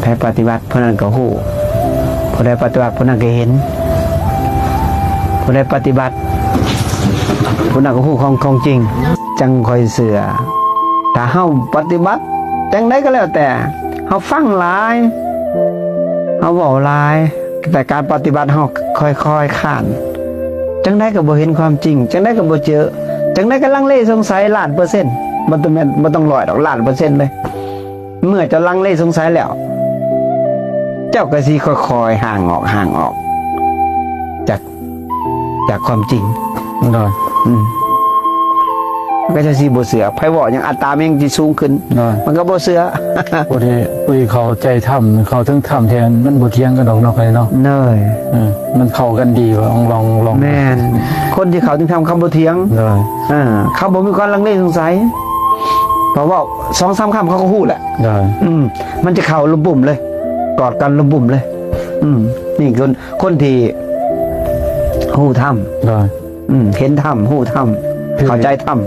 ໃຜປະຕິບັດ ຜູ້ນັ້ນກໍຮູ້, ຜູ້ໃດປະຕິບັດ ຜູ້ນັ້ນກໍເຫັນ, ຜູ້ໃດປະຕິບັດ ຜູ້ນັ້ນກໍຮູ້ຂອງ ຂອງຈິງ. ຈັ່ງຂ້ອຍເຊື່ອ ຖ້າເຮົາປະຕິບັດ ຈັ່ງໃດກໍແລ້ວແຕ່ ເຮົາຟັງຫຼາຍ ເຮົາເວົ້າຫຼາຍ ແຕ່ການປະຕິບັດເຮົາຄ່ອຍໆຄານ, ຈັ່ງໃດກໍບໍ່ເຫັນຄວາມຈິງ, ຈັ່ງໃດກໍບໍ່ເຈີ, ຈັ່ງໃດກໍລັງເລສົງໄສລ້ານເປີເຊັນ, ບໍ່ຕ້ອງແມ່ນ ບໍ່ຕ້ອງຮ້ອຍດອກ, ລ້ານເປີເຊັນເລີຍ. ເມື່ອເຈົ້າລັງເລສົງໄສແລ້ວ ເຈົ້າກໍຊິຄ່ອຍໆຫ່າງອອກ, ຫ່າງອອກຈາກ ຈາກຄວາມຈິງ. ໂດຍ ອືມ ມັນກໍຈະຊິບໍ່ເຊື່ອ, ໃຜເວົ້າຫຍັງອັດຕາມັນຍັງຊິສູງຂຶ້ນ. ໂດຍ ມັນກໍບໍ່ເຊື່ອ. ຜູ້ທີ່ ຜູ້ທີ່ເຂົ້າໃຈທຳ ເຂົ້າເຖິງທຳແທ້ ມັນບໍ່ຖຽງກັນດອກເນາະ ເນາະ. ໂດຍ ເອີ ມັນເຂົ້າກັນດີວ່າ ລອງ ລອງ ແມ່ນ ຄົນທີ່ເຂົ້າເຖິງທຳເຂົາບໍ່ຖຽງ. ໂດຍ ເອີ ເຂົາບໍ່ມີຄວາມລັງເລສົງໄສ ເພາະເວົ້າສອງສາມຄຳເຂົາກໍຮູ້ແຫຼະ. ໂດຍ ອືມ ມັນຈະເຂົ້າລຸມບຸ້ມເລີຍ, ກອດກັນລຸມບຸ້ມເລີຍ. ອືມ ນີ້ຄົນ ຄົນທີ່ຮູ້ທຳ. ໂດຍ ອືມ ເຫັນທຳ ຮູ້ທຳ ເຂົ້າໃຈທຳ.